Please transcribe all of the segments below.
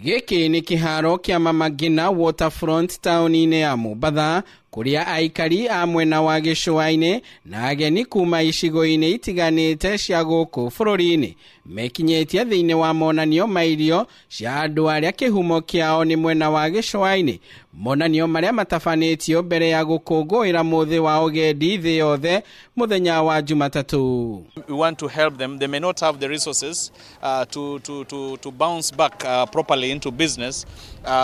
Gĩkĩ nĩ kĩharo kĩa Mama Ngina Waterfront taũni-inĩ ya Mombatha, kũrĩa aikari a mwena wa gĩcũa-inĩ na ageni kuma icigo-inĩ itiganĩte cia gũkũ bũrũri-inĩ mekinyĩtie thĩinĩ wa monanio ma irio cia andũ arĩa kĩhumo kĩao nĩ mwena wa gĩcũa-inĩ, monanio marĩa matabanĩtio mbere ya gũkũngũĩra mũthĩ wa ũgendi thĩ yothe mũthenya wa Jumatatũ. We want to help them. They may not have the resources to bounce back properly into business.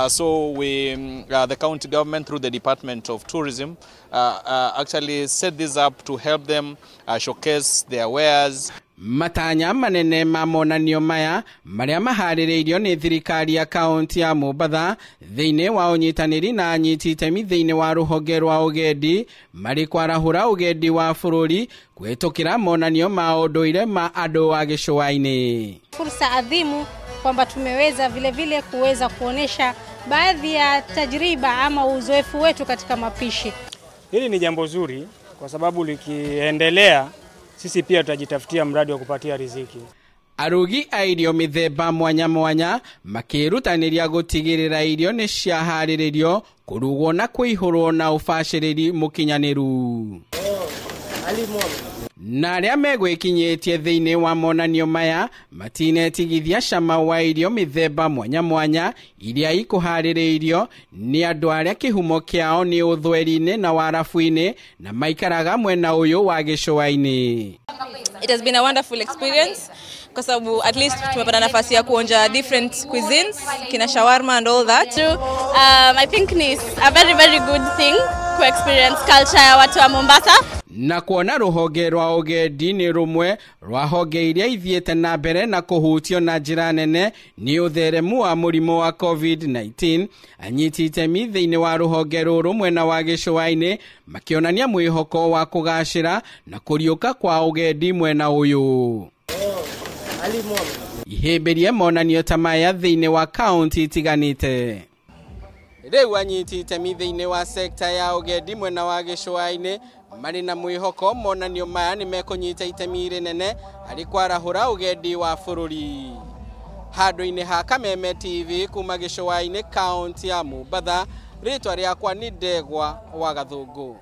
So we, the county government through the Department of Tourism, actually set this up to help them showcase their wares. Matanya manene ma monanio maya marĩa maharĩrĩirio nĩ thirikari ya kaunti ya Mombatha thĩinĩ wa ũnyitanĩri na anyiti itemi thĩinĩ wa rũhonge rwa ũgendi marĩ kwarahũra ũgendi wa bũrũri kũhĩtũkĩra monanio ma ũndũire ma andũ a gĩcũa-inĩ. Fursa adhimu kwamba tumeweza vile vile kuweza kuonesha baadhi ya tajriba ama uzoefu wetu katika mapishi. Hili ni jambo zuri kwa sababu likiendelea sisi pia tutajitafutia mradi wa kupatia riziki. Arugi a irio mĩthemba mwanya mwanya makĩrutanĩria gũtigĩrĩra irio nĩ ciaharĩrĩrio kũrugwo na kũihũrwo na ũbacĩrĩri mũkinyanĩru. Na arĩa megwĩkinyĩtie thĩinĩ wa monanio maya matinetigithia cama wa irio mĩthemba mwanya mwanya iria ikũharĩrĩirio nĩ andũ arĩa kĩhumo kĩao nĩ ũthweri-inĩ na warabu-inĩ na maikaraga mwena ũyũ wa gĩcũa-inĩ. It has been a wonderful experience kwa sababu at least tumepata nafasi ya kuonja different cuisines, kina shawarma and all that. I think it's a very very good thing to experience culture ya watu wa Mombasa. Na kuona rũhonge rwa ũgendi nĩ rũmwe rwa honge iria ithiĩte na mbere na kũhutio na njĩra nene nĩ ũtheremu wa mũrimũ wa COVID-19, anyiti itemi thĩinĩ wa rũhonge rũrũ mwena wa gĩcũa-inĩ makĩonania mwĩhoko wa kũgacĩra na kũriũka kwa ũgendi mwena ũyũ. Ihĩmbĩrie monanio ta maya thĩinĩ wa kaunti itiganĩte. Rĩu anyiti itemi thĩinĩ wa sekta ya ũgendi mwena wa gĩcũa-inĩ marĩ na mwĩhoko monanio maya nĩ mekũnyita itemi rĩnene harĩ kwarahũra ũgendi wa bũrũri. Handũ-inĩ ha Kameme TV kuma gĩcũa-inĩ kaunti ya Mombatha, rĩtwa rĩakwa nĩ Ndegwa wa Gathũngũ.